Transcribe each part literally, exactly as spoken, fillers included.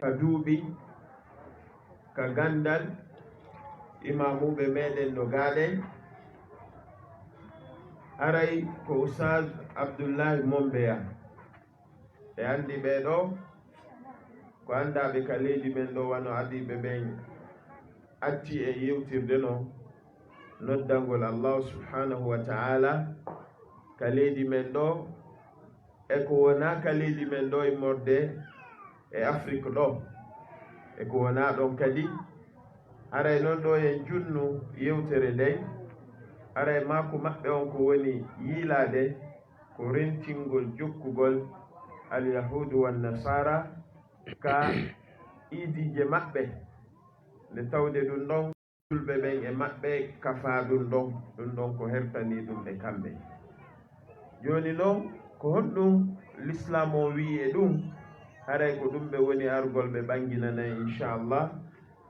Ka duuɓi, ka ganndal, imaamuuɓe meɗen no gaaɗen. Haray ko Oustaz Abdullahi Mombeya. Ɓe anndi ɓee ɗoo, ko anndaaɓe ka leydi men ɗoo, wano adiiɓe ɓen acci en yewtirde no noddangol Allahu subhanahu wa ta'ala ka leydi men ɗoo, e ko wonaa ka leydi men ɗoo immorde e Afrik ɗoo, e ko wonaa ɗon kadi. Haray non ɗoo en junnu yewtere nden, haray maaku maɓɓe on ko woni yiilaade, ko rentingol jokkugol Alyahuudu wan Nasaara ka iidiije maɓɓe, nde tawde ɗum ɗon julɓe ɓen e maɓɓe kafaa ɗum ɗon, ɗum ɗon ko hertanii ɗum ɓe kamɓe. Jooni non, ko honɗum Lislaam on wi'i e ɗum? Haray ko ɗum ɓe woni argol ɓe ɓanginana en, inchallah,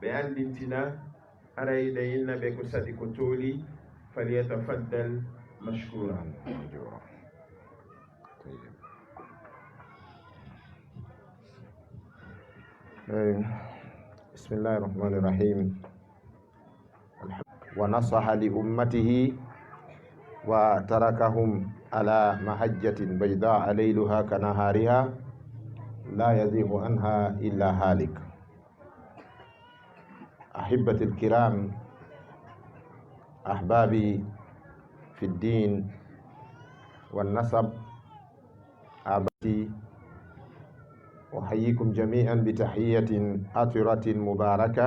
ɓe anndintina, haray ɗe inna ɓe ko saɗi ko tooli, falyatafaddal mashkura. Eh, bismillahi rahmani rahim. ونصح لأمته وتركهم على محجة بيضاء ليلها كنهارها لا يزيغ عنها إلا هالك. أحبتي الكرام، أحبابي في الدين والنسب، أحبتي، أحييكم جميعا بتحية عطرة مباركة،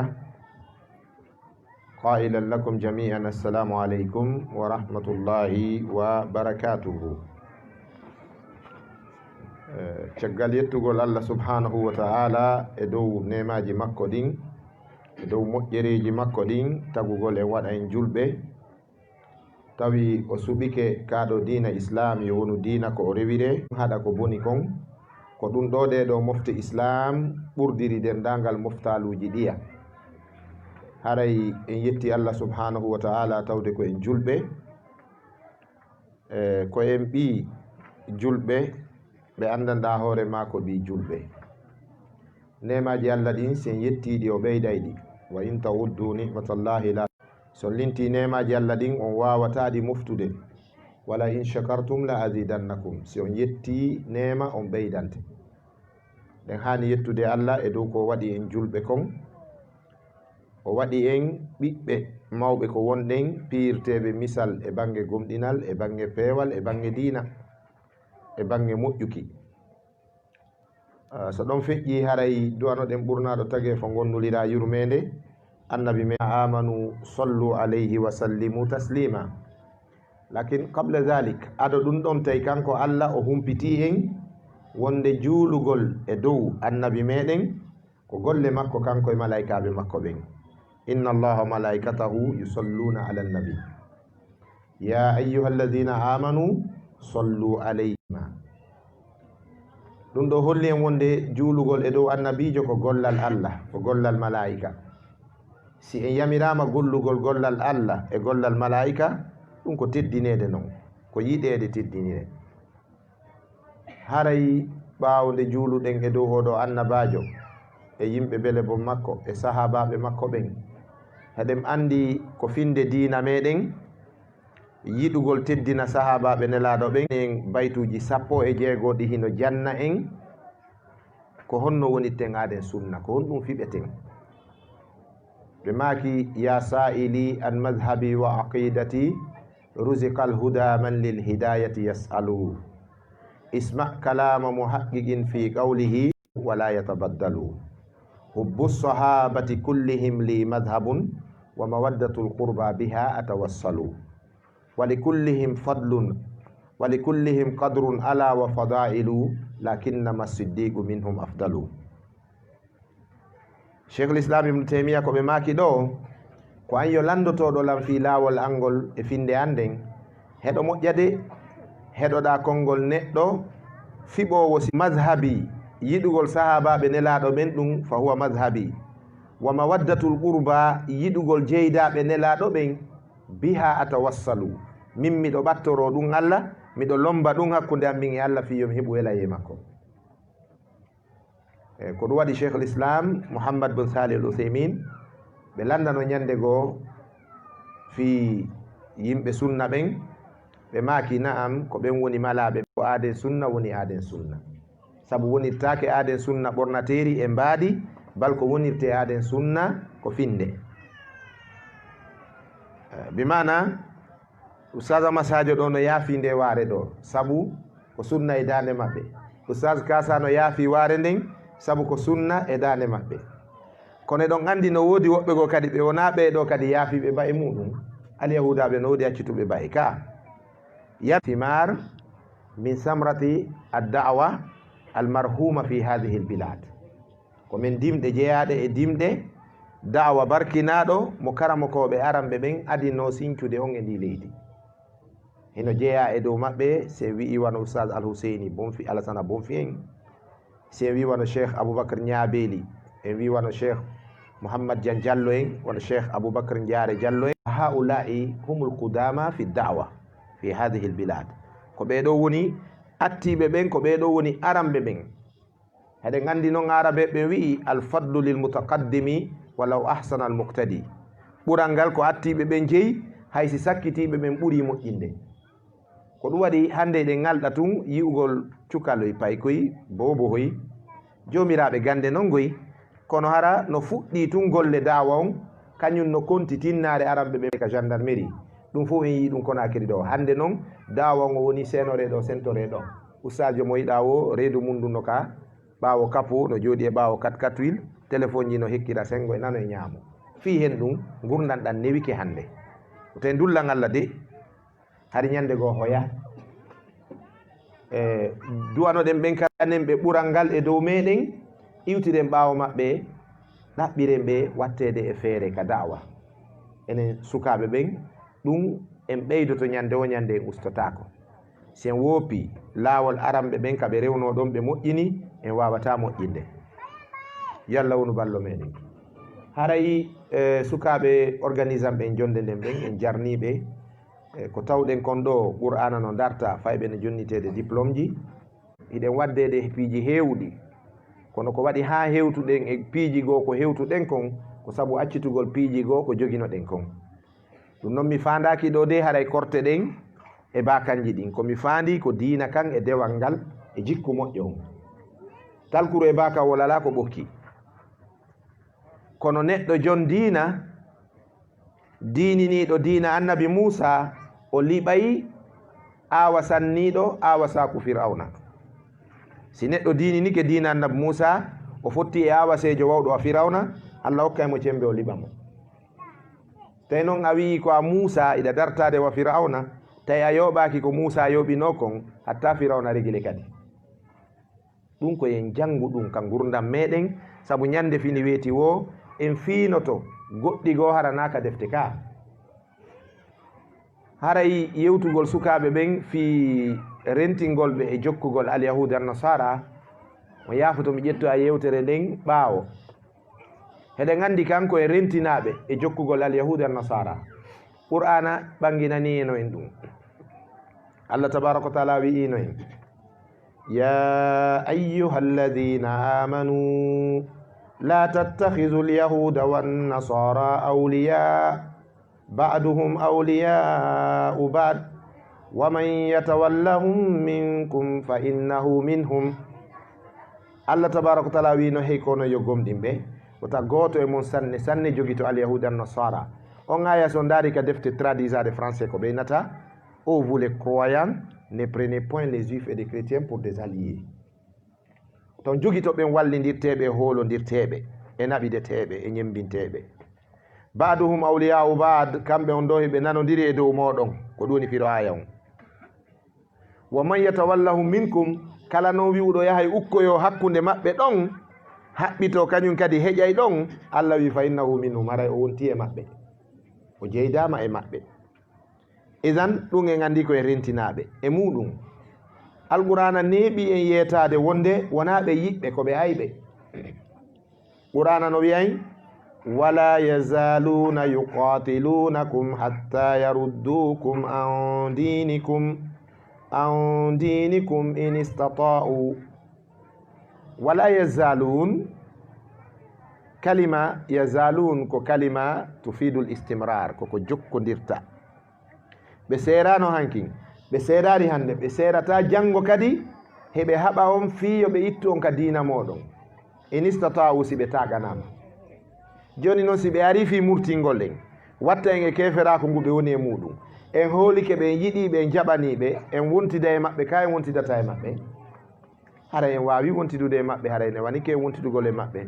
قائلا لكم جميعا السلام عليكم ورحمة الله وبركاته. Eh, caggal yettugol Allah subhanahu wa ta'ala e dow neemaaji makko ɗin, e dow moƴƴereeji makko ɗin, tagugol en waɗa en julɓe, tawi o suɓike kaa ɗoo diina Islaam yo wonu diina ko o rewiree, haɗa ko boni kon, ko ɗum ɗoo ɗee ɗoo mofte Islaam ɓurdiri denndaangal moftaaluuji ɗiya. Haray en yetti Allah subhanahu wa ta'ala tawde ko en julɓe, e ko en ɓii julɓe, ɓe anndanɗaa hoore maa ko ɓii julɓe. Neemaaji Allah ɗin, si en yettii ɗi, o ɓeyday ɗi. "Wa in ta'uddu ni'matallahi la," si on lintii neemaaji Allah ɗin, on waawataa ɗi moftude. "Wa la in shakartum la azidannakum," si on yettii neema, on ɓeydante. Ɗen haani yettude Allah e dow ko o waɗi en julɓe kon. O waɗi en ɓiɓɓe mawɓe ko wonɗen piyirteeɓe misal e bannge gomɗinal, e bannge peewal, e bannge diina, e bannge moƴƴuki. Ah, so ɗon feƴƴii, haray du'anoɗen ɓurnaaɗo tageefo ngonnuliraa yurmeende, Annabi men, "Amanu sallu alayhi wa sallimu taslima." Lakin qabla dhalik, ado ɗum ɗon tawi kanko Allah o humpitii en wonde juulugol e dow Annabi meɗen ko golle makko kanko e malaa'ikaaɓe makko ɓen. "Inna Allaha wa malaa'ikatahu yusalluna ala nabi. Ya ayyuhalladhina amanu sallu alayhi." Ɗum ɗo holli en wonde juulugol e dow annabiijo ko gollal Allah, ko gollal malaa'ika. Si en yamiraama gollugol gollal Allah e gollal malaa'ika, ɗum ko teddineede non, ko yiɗeede teddinire. Haray ɓaawo nde juuluɗen e dow oo ɗoo annabaajo e yimɓe bele bon makko e sahaabaaɓe makko ɓen, heɗen anndi ko finnde diina meɗen, yiɗugol teddina sahaabaaɓe Nelaaɗo ɓen. En baytuuji sappo e jeego ɗi hino janna en ko honno wonirten aaden sunna, ko honɗum fiɓeten. Ɓe maaki: "Ya sa'ili an madhhabi wa aqidati, ruziqal huda man lil hidayati yas'alu. Isma' kalama muhaqqiqin fi qawlihi wa la yatabaddalu. Hubbu sahabati kullihim li madhhabun, wa mawaddatul qurba biha atawassalu. Wa likullihim fadlun, wa likullihim qadrun ala wa fadailu, lakinnama siddiqu minhum afdalu." Cheikhul Islam Ibn Taymiya ko ɓe maaki ɗo, ko an yo lanndotooɗo lan fii laawol an ngol e finnde an nden. Heɗo moƴƴa de, heɗoɗaa konngol neɗɗo fiɓoowo si madhhabi, yiɗugol sahaabaaɓe Nelaaɗo ɓen ɗum, fa huwa madhhabi. Wa mawaddatul qurba, yiɗugol jeydaaɓe Nelaaɗo ɓen, biha atawassalu. Min miɗo ɓattoroo ɗum Allah, miɗo lommba ɗum hakkunde an min e Allah fii yo mi heɓu welayee makko. E, ko ɗum waɗi Cheikhul Islam Muhammad bin Salih al Uthaymin, ɓe lanndano ñannde goo fii yimɓe sunna ɓen, ɓe maaki, na'am, ko ɓen woni malaaɓe, ko aaden sunna woni aaden sunna. Sabu wonirtaake aaden sunna ɓornateeri e mbaadi, bal ko wonirtee aaden sunna ko finnde. Eh, bi maana, Ustaaz Amar Sadio ɗoo no yaafii ndee waare ɗoo, sabu ko sunna e daande maɓɓe. Ustaaz Kaasa no yaafii waare nden, sabu ko sunna e daande maɓɓe. Kono eɗon anndi no woodi woɓɓe goo kadi, ɓe wonaa ɓee ɗoo kadi yaafiiɓe ba'e muuɗum. Alyahuudaaɓe no woodi accituɓe ba'e ka. Yan thimar min samrati ad-da'wa al-marhuma fi hadhihi al-bilad. Ko men dimɗe jeyaaɗe e dimɗe da'wa barkinaaɗo mo karamokooɓe aranɓe ɓen adinoo sincude on e ndii leydi. Hino jeyaa e dow maɓɓe, si en wi'ii wano Ustaaz Al Huseyni Bonfi, Alasana Bonfi en, si en wi'ii wano Cheikh Aboubacar Ñaabeeli, en wi'ii wano Cheikh Mouhammad Jan Jallo en, wano Cheikh Aboubacar Njaare Jallo en. Haa'ulaa'i humul qudama fi da'wa fi hadhihi al bilad. Ko ɓee ɗoo woni attiiɓe ɓen, ko ɓee ɗoo woni aranɓe ɓen. Heɗen anndi non, Aarabeeɓe ɓen wi'i, "Al fadlu lil mutaqaddimi walaw ahsana al muqtadi." Ɓural ngal ko attiiɓe ɓen jeyi, hay si sakkitiiɓe ɓen ɓurii moƴƴinde. Ko ɗum waɗi hannde eɗen ŋalɗa tun yi'ugol cukaloy paykoy, bobohoy, joomiraaɓe gannde non ngoy, kono hara no fuɗɗii tun golle da'wa on, kañum no konti tinnaare aranɓe ɓen ka gendarmerie. Ɗum fof en yi'i ɗum Conakry ɗoo. Hannde non, da'wa on o woni seenoree ɗoo, sentoree ɗoo. Ustaajo mo yiɗaa woo, reedu mum ndun no ka ɓaawo kapo, no jooɗii e ɓaawo kat-, katwil, telefonji no hekkira senngo e nano e ñaamo. Fii hen ɗum, ngurndan ɗan newike hannde. Ko tawi ndulla ngalla de, hari ñannde goo hoya. E, du'anoɗen ɓen kanen ɓe ɓural ngal e dow meɗen, iwtiren ɓaawo maɓɓe, ɗaɓɓiren ɓe watteede e feere ka da'wa. Enen sukaaɓe ɓen, ɗum en ɓeydoto ñannde woo ñannde, en ustotaako. Si en woopii laawol aranɓe ɓen ka ɓe rewnoo ɗon, ɓe moƴƴini, en waawataa moƴƴinde. Yo Alla wonu ballo meɗen. Haray, e, sukaaɓe organisan ɓen jonnde nden ɓen, en jarnii ɓe. E, ko tawɗen kon ɗoo, Qur'aana no darta, fayɓe no jonniteede diplôme ji. Hiɗen waddeede e piiji heewuɗi. Kono ko waɗi haa hewtuɗen e piiji goo ko hewtuɗen kon, ko sabu accitugol piiji goo ko joginoɗen kon. Ɗum non, mi faandaaki ɗoo de haray korte ɗen e baakanji ɗin. Ko mi faandii ko diina kan e dewal ngal e jikku moƴƴo on. Talkuru e baakawol alaa ko ɓokki. Kono neɗɗo jon diina, diininiiɗo diina Annabi Muusaa, o liɓay aawa sanniiɗo aawa saaku Firawna. Si neɗɗo diininike diina Annabi Muusaa, o fotti e aawaseejo wawɗo wa Firawna, Alla hokkay mo cemmbe, o liɓa mo. Tawi non a wi'i ko a Muusaa, iɗa dartaade wa Firawna, tawi a yooɓaaki ko Muusaa yooɓinoo kon, hatta Firawna regile kadi. Ɗum ko en janngu ɗum ka ngurndan meɗen, sabu ñande fini weeti woo, en fiinoto goɗɗi goo hara naa ka defte ka. Haray yewtugol sukaaɓe ɓen fii rentingol ɓe e jokkugol Alyahuuda Annasaara, on yaafoto mi ƴettoya yewtere nden ɓaawo. Heɗen anndi kanko e rentinaaɓe e jokkugol Alyahuuda Annasaara. Qur'aana ɓannginaniino en ɗum. Allah tabaaraka wa taala wi'iino en, "يا أيها الذين آمنوا لا تتخذوا اليهود والنصارى أولياء بعضهم أولياء بعض ومن يتولهم منكم فإنه منهم." Allah tabaaraka wa taala wi'ino, "Hey kono yo gomɗinɓe, wota gooto e mon sanne sanne jogito Alyahuuda Annasaara." On aaya so ndaari ka defte traduisaade français ko ɓeynata, "Oh, vous les croyants, ne prenez point les juifs et les chrétiens pour des alliés." Ton jogito ɓen wallindirteeɓe e hoolondirteeɓe e naɓideteeɓe e ñemmbinteeɓe. "Ba'duhum awliya'u ba'd", kamɓe on ɗoo hiɓe nanondiri e dow mooɗon, ko ɗum woni firo aaya on. "Wa man yatawallahum minkum", kala non wi'uɗo yahay ukkoyoo hakkunde maɓɓe ɗon, haɓɓitoo kañum kadi heƴay ɗon, Allah wi, "Fa innahu minhum", haray o wontii e maɓɓe, o jeydaama e maɓɓe. Idan ɗum en anndi ko e rentinaaɓe e muuɗum. Alqur'aana neeɓii en yeetaade wonde wonaa ɓe yiɓɓe, ko ɓe ayɓe. Qur'aana no wi'ay, "ولا يزالون يقاتلونكم حتى يردوكم عن دينكم، عن دينكم إن استطاعوا." Wala yazalun, kalima yazalun ko kalima tufidul istimrar, koko jokkondirta. Ɓe seerano hankin, ɓe seerari hande, ɓe seerata janngo kadi, heɓe haɓa on fii yo ɓe ittu on ka diina mooɗon. In istata'u, si ɓe taaqanaama. Jooni non, si ɓe arii fii murtingol en, watta en e keeferaaku ngu ɓe woni e muuɗum, en hoolike ɓe, en yiɗii ɓe, en jaɓanii ɓe, en wontida e maɓɓe, ka en wontidata e maɓɓe? Hara en waawi wontidude e maɓɓe, hara ene wanike en wontidugol e maɓɓe.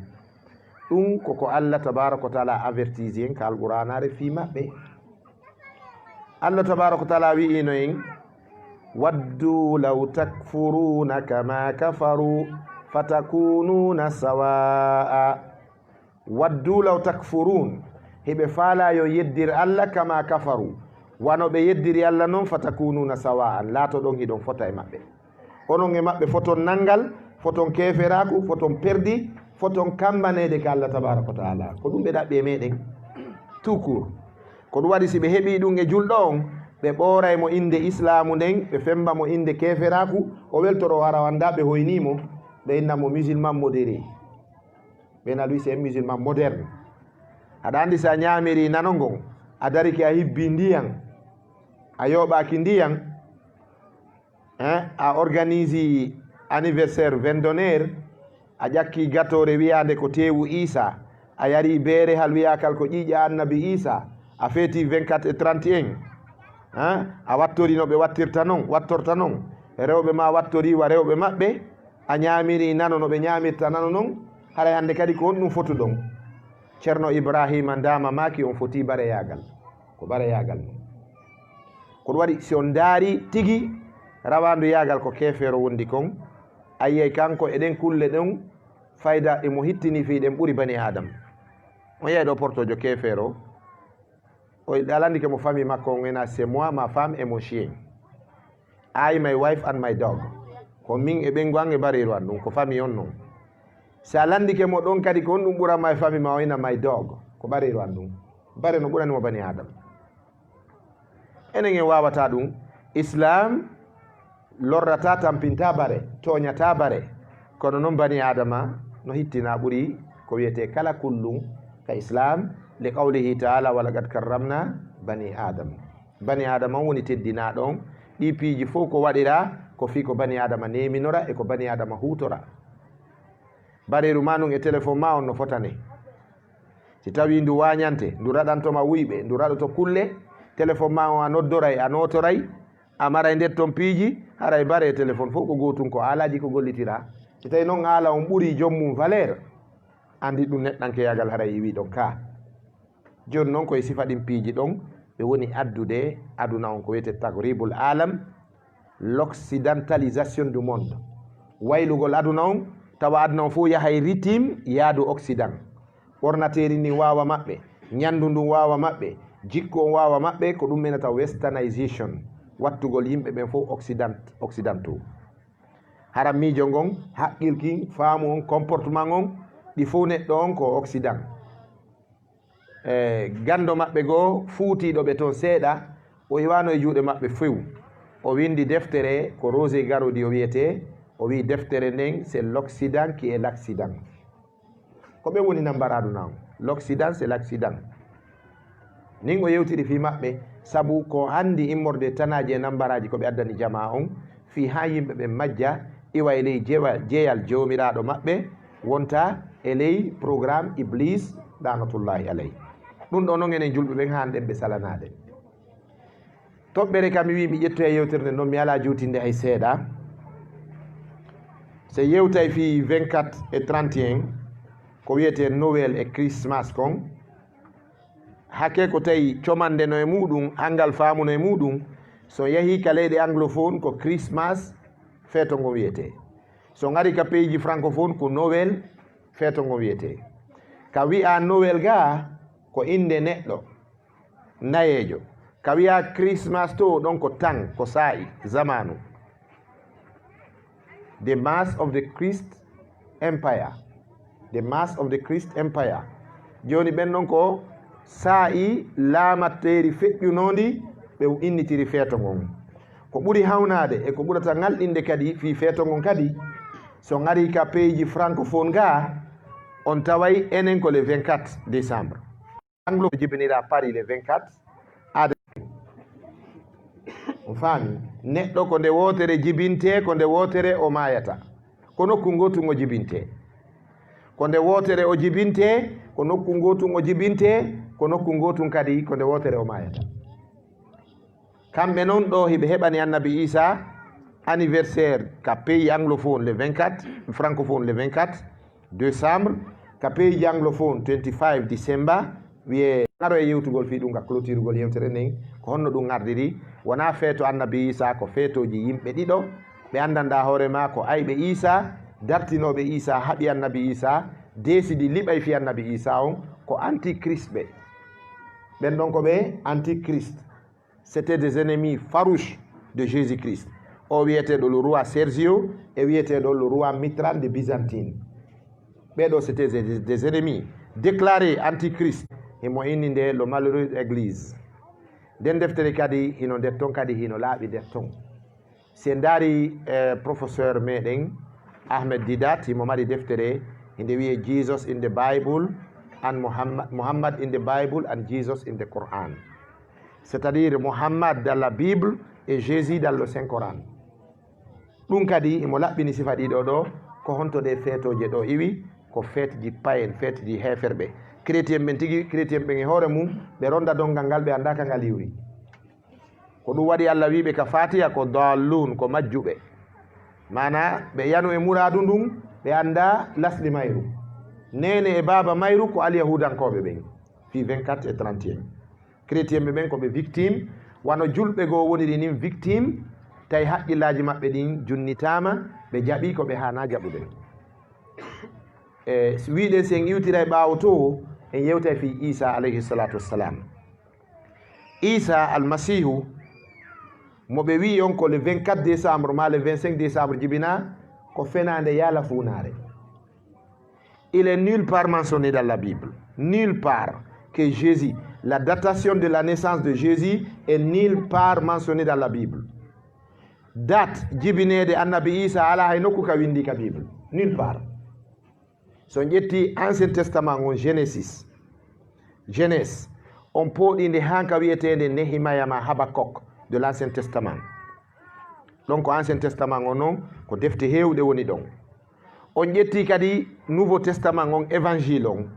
Ɗum ko ko Allah tabaaraka wa taala avertisi en ka Alqur'aanaare fii maɓɓe. Allah tabaaraka wa taala wi'ino en, "Waddu law takfuruuna kama kafaru fatakunuuna sawaa'a." "Waddu law takfuruun." Hiɓe faalaa yo yeddir Allah, "kama kafaru." Wano ɓe yeddiri Allah non, "fatakunuuna sawa'an." Laatoɗon hiɗon fota e maɓɓe. Onon e maɓɓe foton nanngal, foton keeferaaku, foton perdi, foton kambaneede ka Allah tabaaraka wa taala. Ko ɗum ɓe ɗaɓɓi e meɗen. Tout court. Ko ɗum waɗi si ɓe heɓii ɗum e julɗo on, ɓe ɓooray mo innde Islaamu nden, ɓe femmba mo innde keeferaaku, o weltoro o hara o anndaa ɓe hoynii mo, ɓe inna mo musulman modéré. Ɓe na lui c'est un musulman moderne. Aɗa anndi si a ñaamiri nano ngon, a darike a hibbi ndiyan, a yooɓaaki ndiyan, hein, a organisi anniversaire vingt d'honneur, a ƴakki gatoore wiyaande ko teewu Iisa, a yari beere hal wiyaakal ko ƴiiƴa annabi Iisa, a feeti vingt-quatre et trente et un, hein, a wattori no ɓe wattirta non, wattorta non, rewɓe ma wattori wa rewɓe maɓɓe, a ñaamiri nano no ɓe ñaamirta nano non, haray hannde kadi ko honɗum fotuɗon? Ceerno Ibraahiima Ndaama maaki on fotii bareyaagal. Ko bareyaagal non. Ko ɗum waɗi, si on ndaari tigi rawaandu yaagal ko keefeero wondi kon, a yiyay kanko e ɗen kulle ɗon fayda emo hittini fii ɗen ɓuri bani Aadama. On yiyay ɗo portoojo keefeero, o, a lanndike mo famille makko on, ena, "C'est moi, ma femme et mon chien. I, my wife and my dog." Ko min e ɓeyngu an e bareeru an, ɗum ko famille on non. Si a lanndike mo ɗon kadi ko honɗum ɓuran ma e famille ma, o ina, "My dog." Ko bareeru an ɗum. Bare no ɓurani mo bani Aadama. Enen en waawataa ɗum. Islaam lorrataa, tampintaa bare, tooñataa bare. Kono non bani Aadama no hittinaa ɓuri ko wiyetee kala kullum ka Islaam, li qawlihi taala, "Wa laqad karramna bani Aadama." Bani Aadama on woni teddinaaɗo on. Ɗii piiji fof ko waɗiraa ko fii ko bani Aadama neeminora e ko bani Aadama huutora. Bareeru ma nun e telefon ma on no fotane. Si tawii ndu waañante, ndu raɗanto ma wuyɓe, ndu raɗoto kulle, telefon ma on a noddoray, a nootoray, a maray nder ton piiji, haray bare e telefon fof ko gootun, ko aalaaji ko gollitiraa. Si tawii non aala on ɓurii joom mum valeur, anndi ɗum neɗɗankeyaagal haray iwii ɗon ka. Jooni non ko e sifa ɗin piiji ɗon ɓe woni addude aduna on ko wiyetee tagribul alam, l'occidentalisation du monde. Waylugol aduna on, tawa aduna on fof yahay rythme yaadu Occident. Ɓornateeri ndin waawa maɓɓe, ñanndu ndun waawa maɓɓe, jikku on waawa maɓɓe, ko ɗum menata westernization, wattugol yimɓe ɓen fof Occident, occidentaux. Hara miijo ngon, haqqil kin, faamu on, comportement on, ɗi fof neɗɗo on ko Occident. E ganndo maɓɓe goo fuutiiɗo ɓe toon seeɗa, o iwaano e juuɗe maɓɓe few. O winndi deftere, ko Roger Garaudy o wiyetee, o wi'i deftere nden, c'est l'Occident qui est l'accident. Ko ɓe woni nambar aduna on. L'Occident, c'est l'accident. Nin o yewtiri fii maɓɓe, sabu ko anndi immorde e tanaaji e nambaraaji ko ɓe addani jamaa on, fii haa yimɓe ɓen majja, iwa e ley jewa-, jeyal Joomiraaɗo maɓɓe, wonta e ley programme Iblis, laanatullaahi alay. Ɗum ɗoo non enen julɓe ɓen haanɗen ɓe salanaade. Toɓɓere kam mi wi'i mi ƴettoya yewtere nden non, mi alaa juutinde hay seeɗa. Se yewtay fii vingt-quatre e trente et un, ko wiyetee Noël e Christmas kon, hake ko tawi comande no e muuɗum, anngal faamu no e muuɗum. So yahii ka leyɗe anglophone ko Christmas feeto ngon wiyetee. So ngari ka pays ji francophone ko Noël feeto ngon wiyetee. Ka wi'aa Noël gaa ko innde neɗɗo nayeejo. Ka wi'aa Christmas to ɗon ko tan, ko saa'i, zamaanu. The Mass of the Christ Empire. The Mass of the Christ Empire. Jooni ɓen ɗon ko saa'i laamatteeri feƴƴunoondi ɓe innitiri feeto ngon. Ko ɓuri hawnaade e ko ɓurata ŋalɗinde kadi fii feeto ngon kadi, So ngarii ka peeji francophone ga, on taway enen ko le vingt-quatre décembre. Anglo jibinira Paris le vingt-quatre. Aade, on faami? Neɗɗo ko nde wootere jibintee, ko nde wootere o maayata. Ko nokku ngootun o jibintee. Ko nde wootere o jibintee, ko nokku ngootun o jibintee, ko nokku ngootun kadi ko nde wootere o maayata. Kamɓe non ɗo hiɓe heɓani Annabi Isa anniversaire ka pays anglophone le vingt-quatre, francophone le vingt-quatre décembre, ka pays anglophone twenty-five December, wiye ngaro e yewtugol fii ɗum ka clôturugol yewtere nden, ko honno ɗum ardiri. Wonaa feeto Annabi Isa, ko feetooji yimɓe ɗiɗo, ɓe anndanɗaa hoore maa ko ayɓe Isa, dartinooɓe Isa, haɓi Annabi Isa, deesidi liɓay fii Annabi Isa on, ko antichrist ɓe. Ɓen ɗon ko ɓe antichrist. C'était des ennemis farouches de Jésus-Christ. O wiyeteeɗo le roi Sergio e wiyeteeɗo le roi Mitran de Byzantine. Ɓeeɗo, c'était des, des ennemis déclarés antichrist. Himo inni nde le malheureux église. Nden deftere kadi hino nder ton, kadi hino laaɓi nder ton. Si en ndaari, eh, professeur meɗen Ahmed Deedat, himo mari deftere, hinde wiye Jesus in the Bible and Muhammad, Muhammad in the Bible and Jesus in the Quran. C'est-à-dire Muhammad dans la Bible et Jésus dans le Saint Coran. Ɗum kadi himo laɓɓini sifa ɗiɗo ɗo, ko honto ɗe feetooje ɗo iwi, ko feetji payen, feetji heeferɓe. Chrétien ɓen tigi, chrétien ɓen e hoore mum, ɓe ronda dongal ngal, ɓe anndaa ka ngal iwri. Ko ɗum waɗi Allah wi'i ɓe ka Fatiha ko dallun, ko majjuɓe. Maana ɓe yanu e muraadu ndun, ɓe anndaa lasli mayru. Neene e baaba mayru ko alyahuudankooɓe ɓen, fii vingt-quatre et trente et un. Chrétien ɓe ɓen ko ɓe victime, wano julɓe goo woniri nin victime, tawi haqqillaaji maɓɓe ɗin junnitaama, ɓe jaɓi ko ɓe haanaa jaɓude. E, si wi'ɗen si en iwtiray ɓaawo to, en yewtay fii Isa alayhi salatu wassalam. Isa Almasiihu, mo ɓe wi'i on ko le vingt-quatre décembre maa le vingt-cinq décembre jibinaa, ko fenaande yaala fuunaare. Il est nulle part mentionné dans la Bible. Nulle part que Jésus, la datation de la naissance de Jésus est nulle part mentionnée dans la Bible. Date jibineede Annabi Isa alaa hay nokku ka windi ka Bible. Nulle part. So on ƴetti Ancien Testament on, Genesis, Genèse, on pooɗi nde haa ka wi'eteende Nehemaya maa Habakkuk de l'Ancien Testament. Ɗon ko Ancien Testament on non, ko defte heewɗe woni ɗon. On ƴetti kadi Nouveau Testament on, Évangile on,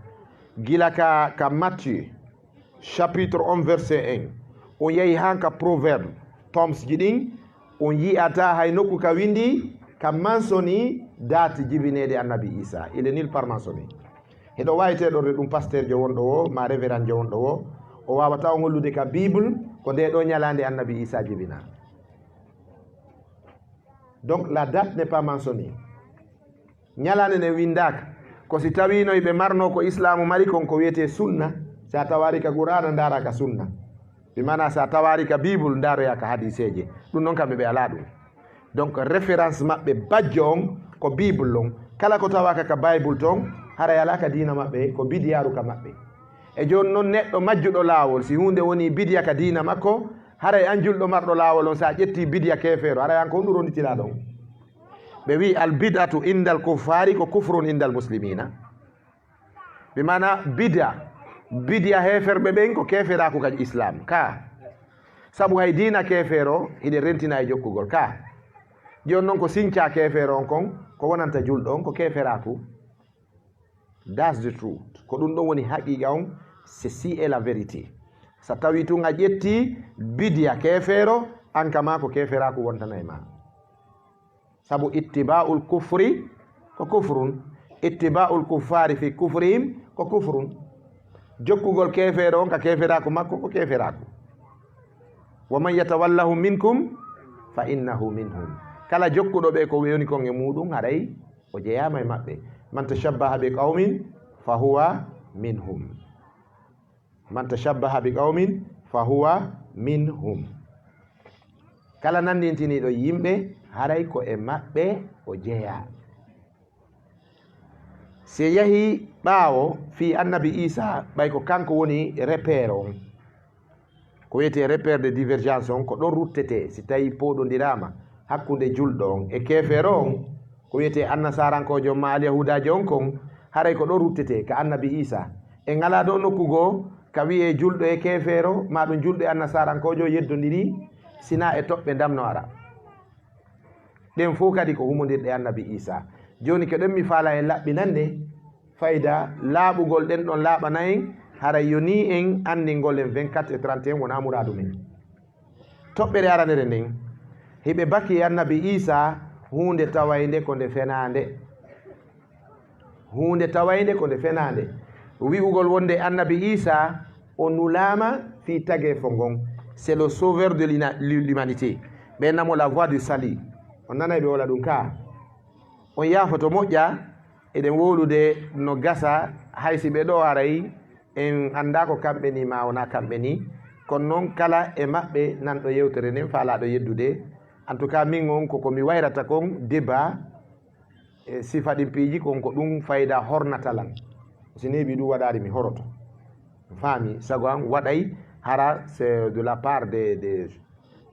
gila ka, ka Matthieu, chapitre un, verset un, on yahi haa ka Proverbe, tomes ji ɗin, on yi'ataa hay nokku ka windi, ka mentionné date jibineede Annabi Isa. Il est nulle part mentionné. Hiɗo waawi teeɗorde ɗum pasteur jo wonɗo woo, maa révérend jo wonɗo woo, o waawataa on hollude ka Bible ko ndee ɗoo ñalaande Annabi Isa jibinaa. Donc, la date n'est pas mentionnée. Ñalaande nden winndaaka. Ko si tawiino hiɓe marnoo ko Islaamu mari kon ko wi'etee sunna, si a tawaali ka Qur'aana, ndaaraa ka sunna. Bi maanaa, si a tawaali ka Bible, ndaaroyaa ka hadiiseeje. Ɗum non kamɓe ɓe alaa ɗum. Donc, référence maɓɓe bajjo on ko Bible on. Kala ko tawaaka ka Bible ton, haray alaa ka diina maɓɓe, ko bidiyaaru ka maɓɓe. E jooni non, neɗɗo majjuɗo laawol, si huunde wonii bidiya ka diina makko, haray an julɗo marɗo laawol on, si a ƴettii bidiya keefeero, haray an ko honɗum ronditirɗaa ɗon? Ɓe wi'i, al bid'atu indal kuffaari ko kufrun indal muslimiina. Bi maanaa, bidiya, bidiya heeferɓe ɓen ko keeferaaku ka Islaam. Ka. Sabu hay diina keefeero, hiɗen rentina e jokkugol. Ka. Jooni non ko sincaa keefeero on kon, ko wonanta julɗo on, ko keeferaaku. That's the truth. Ko ɗum ɗon woni haqiiqa on, ceci est la vérité. So tawii tun a ƴettii bidiya keefeero, an kama ko keeferaaku wontana e maa. Sabu ittiba'ul kufri ko kufrun, ittiba'ul kuffaari fi kufrihim ko kufrun. Jokkugol keefeero on ka keeferaaku makko ko keeferaaku. Wa man yatawallahu minkum fa innahu minhum. Kala jokkuɗo ɓe ko woni kon e muuɗum, haray o jeyaama e maɓɓe. Man tashabbaha bi qawmin fa huwa minhum. Man tashabbaha bi qawmin fa huwa minhum. Kala nanndintiniiɗo yimɓe, haray ko e maɓɓe o jeyaa. Si en yahii ɓaawo fii Annabi Iisaa, ɓay ko kanko woni repère on. Ko wiyetee repère de divergence on, ko ɗon ruttetee si tawii pooɗondiraama hakkunde julɗo on e keefeero on, O wiyetee annasarankoojo maa alyahuudaajo on kon, haray ko ɗo ruttetee ka annabi Iisaa. En alaa ɗoo nokku goo ka wi'ee julɗo e keefeero, maa ɗum julɗo e annasarankoojo yeddondirii, sinaa e toɓɓe ndam no ara. Ɗen fow kadi ko humondirɗe annabi Iisaa. Jooni ko ɗen mi faalaa en laɓɓinande fayda laaɓugol ɗen ɗon laaɓana en, haray yo nii en anndingol en vingt-quatre e trente et un wonaa muraadu men. Toɓɓere aranere nden, hiɓe baki e annabi Iisaa huunde tawaynde ko nde fenaande. Huunde tawaynde ko nde fenaande. Wi'ugol wonde annabi Iisaa o nulaama fii tageefo ngon. C'est le sauveur de l'ina- l'humanité. Ɓe namo la voix du salut. On nanay ɓe wola ɗum kaa. On yaafoto moƴƴa, eɗen wowlude no gasa hay si ɓe ɗo aray, en anndaa ko kamɓe nii maa wonaa kamɓe nii. Kono non kala e maɓɓe nanɗo yewtere nden faalaaɗo yeddude. En tout cas, min on ko ko mi wayrata kon débat e sifa ɗin piiji kon ko ɗum fayda hornata lan. Si neeɓi ɗum waɗaari mi horoto. Faami, sago an waɗay hara c'est de la part des, des,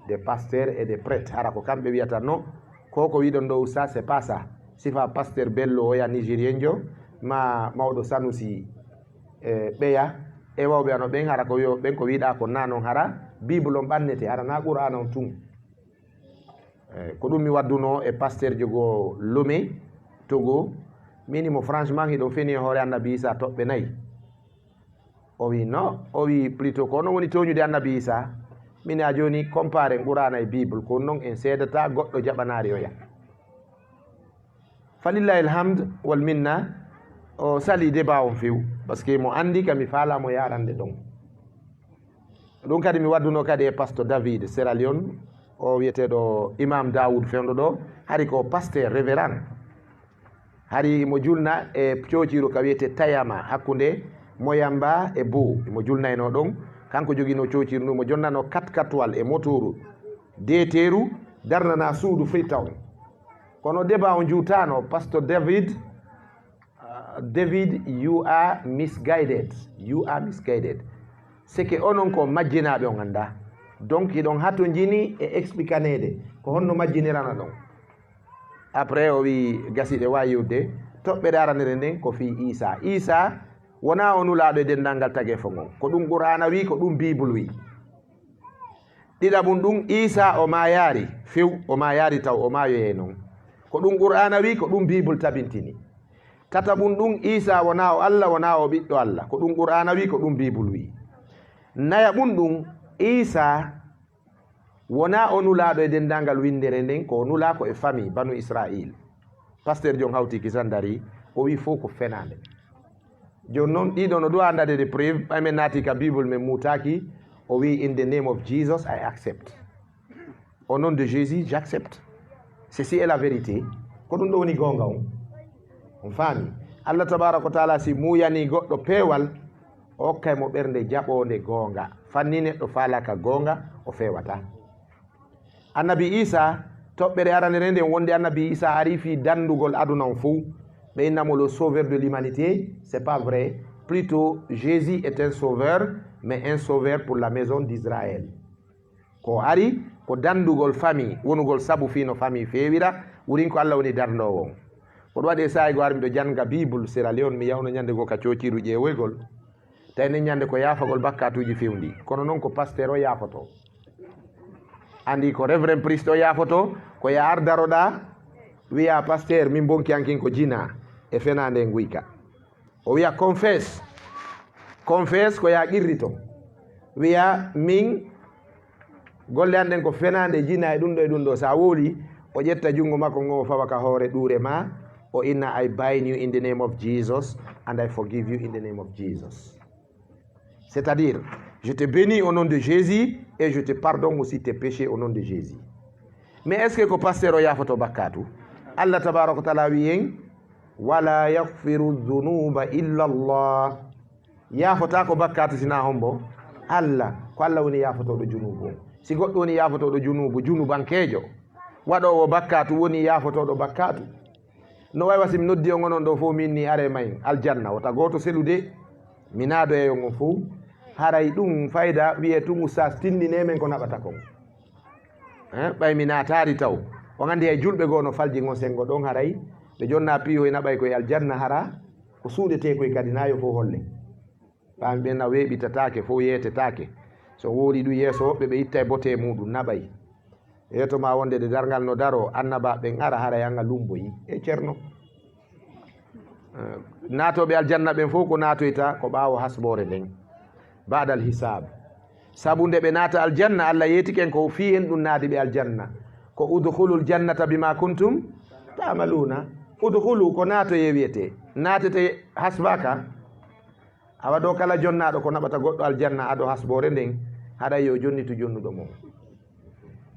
des pasteurs et des prêtres. Hara ko kamɓe wiyata non, ko ko wiɗon ɗo oustaz, c'est pas ça. Sifa pasteur Bello oya nigérienjo, ma mawɗo Sanusi e ɓeya, e wawɓe ano ɓen, hara ko wi'o ɓen ko wiɗa ko na non, hara Bible on ɓannete, hara na Qur'ana on tun. Eh, ko ɗum mi waddunoo e pasteur jogo Lomé, Togo. Min mo franchement hiɗon feni e hoore annabi Isa toɓɓe nayi. O wi non, o wi plutôt ko onon woni tooñude annabi Isa. Min a jooni compare en Qur'ana e Bible, ko non en seedata goɗɗo jaɓanaari oya. Falillahi alhamd wal minna, o sali débat on few, parce que mo andi ka mi faala mo yarande ɗon. Ɗum kadi mi wadduno kadi e pasteur David Sierra Leone, o wiyeteeɗo Imam Daoud fewndo ɗo, hari ko pasteur révérend. Hari mo julna e coociru ka wiyete Tayama hakkunde Moyamba e Bo. Mo julnayno ɗon, kanko jogino coociru ndu, mo jonnano quatre quatre e motoru deeteeru darnana suudu Freetown. Kono débat on juutano, pasteur David, uh, David, you are misguided. You are misguided. C'est que onon ko majjinaaɓe on anndaa. Donc, hiɗon hatonjini e explicaneede ko honno majjinirana ɗon. Après, o wi gasi ɗe waawi yiwde. Toɓɓere aranere nden ko fii Isa. Isa wonaa o nulaaɗo e denndaangal tageefo ngon. Ko ɗum Qur'aana wi, ko ɗum Bible wi. Ɗiɗaɓun ɗum, Iisaa o maayaari few, o maayaari taw o maayoyay non. Ko ɗum Qur'aana wi'i, ko ɗum Bible tabintini. Tataɓun ɗum, Iisaa wonaa o Alla, wonaa o Ɓiɗɗo Alla. Ko ɗum Qur'aana wi'i, ko ɗum Bible wi'i. Nayaɓun ɗum, Iisaa wonaa o nulaaɗo e denndaangal winndere nden, ko o nulaa ko e famille Banu Israa'iil. Pasteur John hawti kisan dari, o wi'i fow ko fenaande. Jooni noon, ɗiɗo no ɗo anndade de preuve, ɓay men naati ka Bible, men muutaaki, o wi'i, "In the name of Jesus, I accept. Au nom de Jésus, j'accepte." Ceci est la vérité. Ko ɗum ɗo woni goonga on. On faami? Allah tabaaraka wa taala si muuyanii goɗɗo peewal, o okkay mo ɓernde jaɓoonde goonga. Fanni neɗɗo faalaaka goonga, o feewataa. Annabi Iisaa, toɓɓere aranere nden wonde Annabi Iisaa ari fii dandugol aduna on fow. Ɓe inna mo le sauveur de l'humanité, c'est pas vrai. Plutôt, Jésus est un sauveur, mais un sauveur pour la maison d'Israël. Ko ari, ko dandugol famille, wonugol sabu fii no famille feewira, wurin ko Allah woni darndoowo on. Ko ɗum waɗi e saa'i goo ar miɗo jannga Bible Sierra Leone, mi yawno ñande goo ka coociiru ƴeewoygol. Tawi nen ñande ko yaafagol bakkaatuuji fewndi. Kono non ko pasteur o yaafoto. Andi ko Reverend Priest o yaafoto, ko ya ar daroɗaa, wi'a, "Pasteur, min bonki an kin ko jina e fenaande e nguyka." O wi'a, "Confess." Confess ko ya qirrito. Wi'a, "Min golle an ɗen ko fenaande, jina e ɗum ɗo e ɗum ɗo." Sa wowli, o ƴetta junngo makko ngon, o fawa ka hoore ɗuure ma, o inna, "I bind you in the name of Jesus and I forgive you in the name of Jesus." C'est-à-dire, "Je te bénis au nom de Jésus et je te pardonne aussi tes péchés au nom de Jésus." Mais est-ce que ko pasteur o yaafoto bakkaatu? Allah tabaaraka wa taala wi'i en, "Wala yaghfiru dhunuba illa Allah." Yaafotaa ko bakkaatu sinaa hombo? Allah. Ko Allah woni yaafotooɗo junuubu on. Si goɗɗo woni yaafotooɗo junuubu, junubankeejo, waɗoowo bakkaatu woni yaafotooɗo bakkaatu. No wayi wa si mi noddi on onon ɗo fow, min ni are may aljanna, wota gooto selu de. Mi naadoyay on on fow. Haray ɗum fayda wi'e tun ustaas tindinee men ko naɓata kon. Eh, ɓay mi naataari taw. On anndi hay julɓe goo no falji ngon senngo ɗon haray, ɓe jonnaa piihoy naɓay koye aljanna hara, ko suuɗetee koy kadi naa yo fow holle. Ɓaami ɓen na weeɓitataake, fow yeetetaake. So woori ɗum yeeso woɓɓe ɓe ittay bote muuɗum naɓay. Yeeto ma wonde de darngal no daroo, annabaaɓe ɓen ara haray an a lumboyi. E Ceerno. Eh, naatooɓe aljanna ɓen fow ko naatoyta ko ɓaawo hasboore nden. Ba'dal hisaab. Sabu nde ɓe naata aljanna, Allah yeetike en ko fii en ɗum naadi ɓe aljanna. Ko udkhulul jannata bima kuntum ta'maluna. Udkhulu ko naatoyee wiyetee. Naatete hasbaka. Awa ɗoo kala jonnaaɗo ko naɓata goɗɗo aljanna ado hasboore nden, haray yo jonnitu jonnuɗo mo.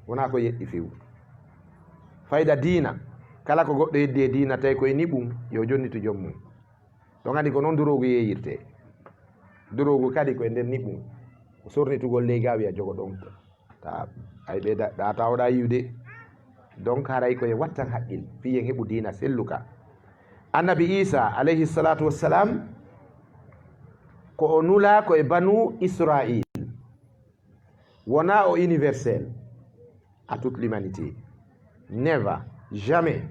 Wonaa ko yeɗɗi few. Fayda diina, kala ko goɗɗo heddi e diina tawi ko e niɓum, yo jonnitu joom mum. Ɗon anndi ko noon duroogu yeeyirtee. Duroogu kadi ko e nder niɓum. Ko sornitugol ley gaawi a jogo ɗon. Ta ay ɓe da, da ta oɗa yiwde. Donc haray ko e wattan haqqil, fii en heɓu diina selluka. Annabi Isa alayhi salatu wassalam, ko o nulaa ko e banu Israil. Wonaa o universel à toute l'humanité. Never, jamais.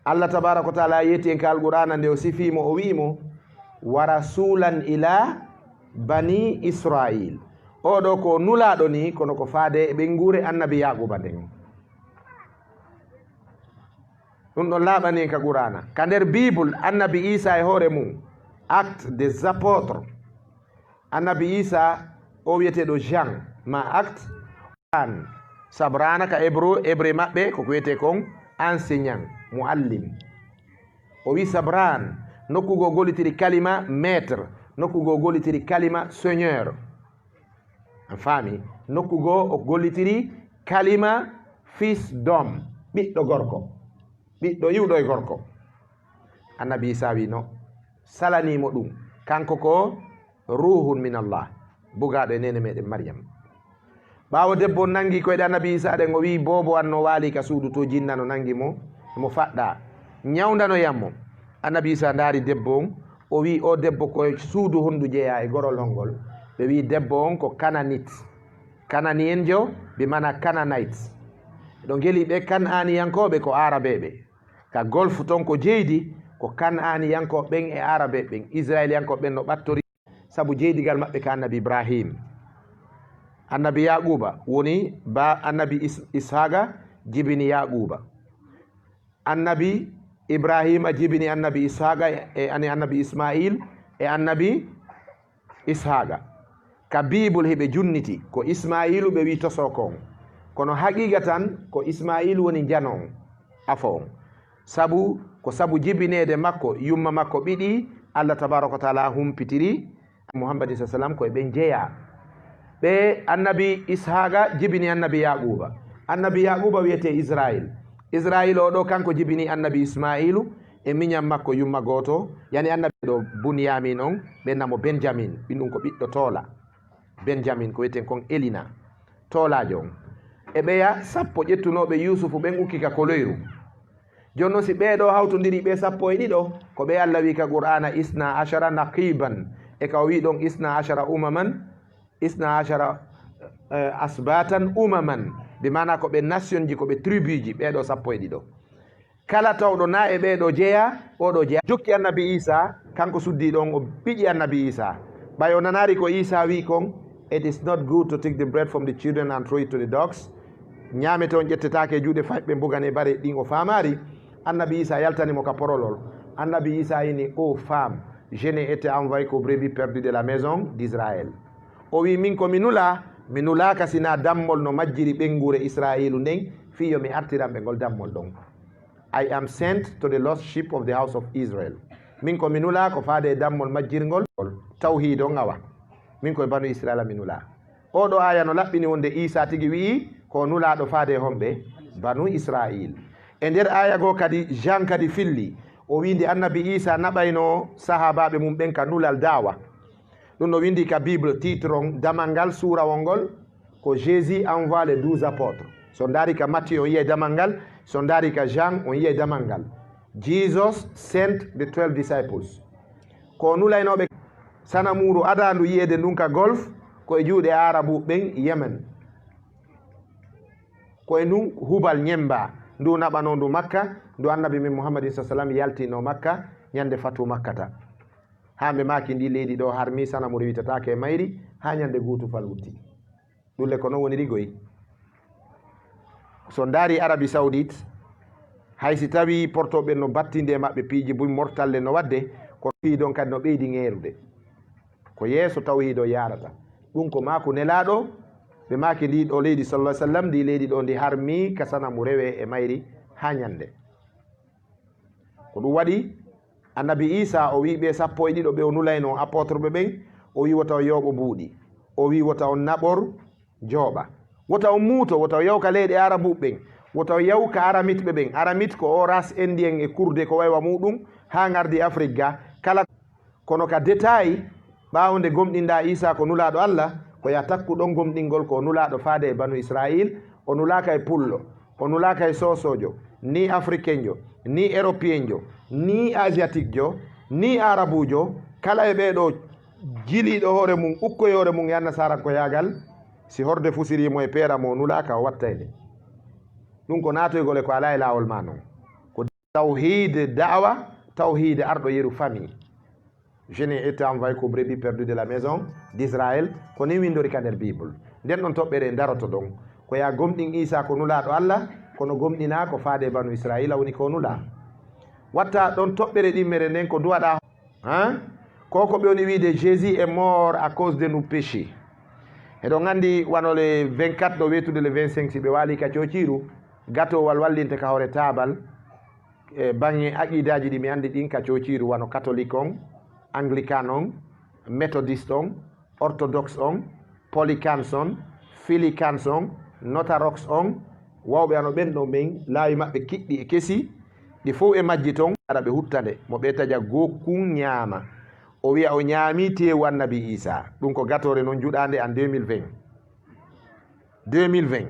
Allah tabaraka wa taala yeeti en ka Alqur'aana nde o sifii mo, o wi'i mo, "Wa rasulan ila bani Israil." Oo ɗoo ko nulaaɗo ni, kono ko faade e ɓeynguure annabi Yaaquuba nden. Ɗum ɗon laaɓani en ka Qur'aana. Ka nder Bible, annabi Iisaa e hoore mum, Actes des Apôtres, annabi Iisaa o wi'eteeɗo Jean, ma Actes, Sabran, Sabran ka hébreu, hébreu maɓɓe ko ko wi'etee kon enseignant, muallim. O wi'i Sabran, nokku goo gollitiri kalima maître, nokku goo gollitiri kalima seigneur. A faami? Nokku goo o gollitiri kalima fils d'homme, ɓiɗɗo gorko, ɓiɗɗo iwɗo e gorko. Annabi Iisaa wi'i no, salanii mo ɗum. Kanko ko ruuhun min Allah, bugaaɗo e neene meɗen Maryam. Ɓaawo debbo on nangi koyɗe annabi Iisaa ɗen, o wi'i, "Boobo an no waali ka suudu to, jinna no nangi mo, mo faɗɗaa. Ñawndanoyan mo." Annabi Iisaa ndaari debbo on, o wi'i, "O debbo, ko e suudu hondu jeyaa e gorol hongol?" Ɓe wi'i, "Debbo on ko Kananit." Kananiyenjo, bi maana Canaanite. Ɗo ngeli ɓe Kanaaniyankooɓe ko Aarabeeɓe. Ka Golf ton ko jeydi, ko Kanaaniyankooɓe ɓen e Aarabeeɓe ɓen, Israeliyankooɓe ɓen no ɓattori. Sabu jeydigal maɓɓe ka annabi Ibrahim. Annabi Yaquba woni ba annabi Is-, Ishaqa jibini Yaquba. Annabi Ibrahima jibini annabi Ishaqa e, e annabi Ismail e annabi Ishaqa. Ka Bible hiɓe junniti ko Ismailu ɓe wi tosoko on. Kono haqiqa tan ko Ismailu woni njano on, afo on. Sabu, ko sabu jibineede makko, yumma makko ɓiɗi, Allah tabaraka wa taala humpitiri Muhammadin sa sallam ko e ɓen jeyaa. Ɓe annabi Ishaqa jibini annabi Yaquba. Annabi Yaquba wiyetee Israil. Israil o ɗo kanko jibini annabi Ismailu e miñan makko yumma gooto. Yani annabi ɗo Bunyamin on, ɓe namo Benjamin, ɓin ɗum ko ɓiɗɗo Toola. Benjamin ko wiyeten kon Elina, toolaajo on. E ɓeya sappo ƴettunooɓe Yuusufu ɓen ukki ka koloyru. Jooni non, si ɓee ɗoo hawtondirii ɓe sappo e ɗiɗo, ko ɓe Allah wi'i ka Qur'aana, "Isna ashara naqiban." E ka o wi'i ɗon, "Isna ashara umaman, isna ashara, eh, asbatan umaman." Bi maana ko ɓe nationji, ko ɓe tribuji, ɓee ɗoo sappo e ɗiɗo. Kala tawɗo na e ɓee ɗoo jeyaa, oo ɗoo jeyaa. Jokki annabi Iisaa, kanko suddii ɗon, o ɓiƴi annabi Iisaa. Ɓay o nanaari ko Iisaa wi'i kon, "It is not good to take the bread from the children and throw it to the dogs." Ñaamete on ƴettetaake e juuɗe fayɓe ɓe mbugane bare ɗin, o faamaari. Annabi Iisaa yaltani mo ka porolol. Annabi Iisaa ini, "Oh femme, je n'ai été envoyé qu'aux brebis perdues de la maison d'Israël." O wi'i, "Min ko mi nulaa, mi nulaaka sinaa dammol no majjiri ɓeynguure Israa'iilu nden, fii yo mi artiran ɓe ngol dammol ɗon." "I am sent to the lost sheep of the house of Israel." Min ko mi nulaa ko faade e dammol majjirngol. Tawhiid on awa. Min ko e banu Israa'iila mi nulaa. Oo ɗoo aaya no laɓɓini wonde Iisaa tigi wi'i ko o nulaaɗo faade e homɓe? Banu Israa'iil. E nder aaya goo kadi, Jean kadi filli, o wi'i nde annabi Iisaa naɓayno sahaabaaɓe mum ɓen ka nulal daawa. Ɗum no windi ka Bible, titre on, damal ngal, suurawol ngol, ko Jésus envoie les douze apôtres. So ndaari ka Matthieu, on yi'ay damal ngal. So ndaari ka Jean, on yi'ay damal ngal. Jesus sent the twelve disciples. Ko nulaynooɓe sanamuuru adaandu yi'eede ndun ka Golf, ko e juuɗe Aarabu ɓen Yemen. Ko e ndun Hubal ñemmba ndu naɓanoo ndu Makka, ndu Annabi men Muhammadin sa sallam yaltinoo Makka ñande fatu Makkata. Haa ɓe maaki ndii leydi ɗoo harmi, sanamu rewitataake e mayri haa ñande guutufal wutti. Ɗun le ko non woniri goy. So ndaari Arabie Saoudite, hay si tawii portooɓe no battindi e maɓɓe piiji buy mortalle no waɗde, kono fii ɗon kadi no ɓeydi ŋeerude. Ko yeeso tawhiid o yaarata. Ɗun ko maaku Nelaaɗo, ɓe maaki ndii ɗoo leydi sallallahu alaihi wasallam, ndii leydi ɗoo ndi harmi ka sanamu rewee e mayri haa ñande. Ko ɗun waɗi Annabi Iisaa o wi'i ɓee sappo e ɗiɗo ɓe o nulaynoo, apôtre ɓe ɓen, o wi'i wota o yooɓo buuɗi, o wi'i wota on naɓor jooɓa, wota on muuto, wota o yahu ka leyɗe Arabuɓe ɓen, wota o yahu ka Aramit ɓe ɓen. Aramit ko o race indien e kurde ko waywa muɗum haa ngardi Afrik ga kala. Kono ka détail, ɓaawo nde gomɗinɗaa Iisaa ko Nulaaɗo Alla, ko yo a takku ɗon gomɗingol ko o Nulaaɗo faade e banu Israayiil, o nulaaka e pullo, o nulaaka e soosoojo, ni afrikenjo, ni eropiyenjo, ni asiatikjo, ni aarabuujo, kala e ɓee ɗoo jiliiɗo hoore mun, ukkoyi hoore mun e annasaarankoyaagal, si horde fusirii mo e peera mo o nulaaka, o wattay nde. Ɗun ko naatoygol e ko alaa e laawol maa non. Ko tawhiid da'wa, tawhiid arɗo yeru famille. Je n'ai été envoyé comme brebis perdu de la maison d'Israël, ko nin windori ka nder Bible. Nden ɗon toɓɓere daroto ɗon. Ko yo a gomɗin Iisaa ko Nulaaɗo Alla, kono gomɗinaa ko faade e banu Israayiila woni ko o nulaa. Watta ɗon toɓɓere ɗimmere nden ko duwaɗaa. Hein? Ko ko ɓe woni wiide Jésus est mort à cause de nos péchés. Eɗon anndi wano le vingt-quatre ɗo weetude le vingt-cinq, si ɓe waali ka coociiru, gatowal wallinte ka hoore taabal, e baŋŋe aqidaaji ɗi mi anndi ɗin ka coociiru, wano katolik on, anglican on, methodist on, orthodox on, polycans on, filicans on, notarox on, wawɓe ano ɓen ɗon ɓen, laawi maɓɓe kiɗɗi e kesi, ɗi fow e majji ton, ara ɓe hutta nde, mo ɓe taƴa gokkun ñaama. O wi'a o ñaami teewu Annabi Iisaa. Ɗun ko gatoore non juɗaande en deux mille vingt. Deux mille vingt.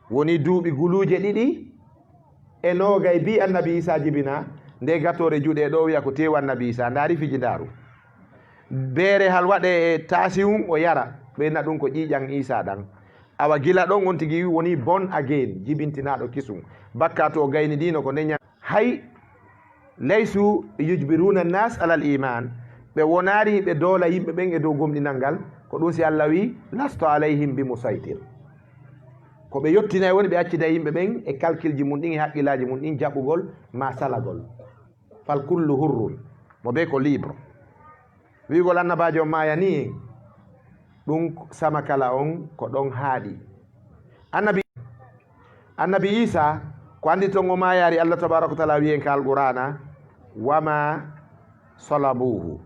Woni duuɓi guluuje ɗiɗi e noogay bi Annabi Iisaa jibinaa, nde gatoore juɗee ɗoo wi'a ko teewu Annabi Iisaa. Ndaari fiji ndaaru. Beere hal waɗee e taasiwun o yara, ɓe na ɗun ko ƴiiƴan Iisaa ɗan. Awa gila ɗon on tigi woni born again, jibintinaaɗo kisun. Bakkaatu o gayni ɗi no ko neña. Hay laysu yujbiruna nas alal iman, ɓe wonaari ɓe doola yimɓe ɓen e dow gomɗinal ngal, ko ɗun si Alla wi'i, "Lastu alayhim bi musaytir." Ko ɓe yottinay woni ɓe accida yimɓe ɓen e kalkilji mun ɗin e haqqillaaji mun ɗin jaɓugol ma salagol. Fal kullu hurrun, mo bee ko libre. Wi'ugol annabaajo on maayanii en, ɗun sama kala on ko ɗon haaɗi. Annabi, Annabi Iisaa, ko anndi ton o maayaali, Allah tabaaraka wa taala wi'i en ka Alqur'aana, "Wa ma salabuhu,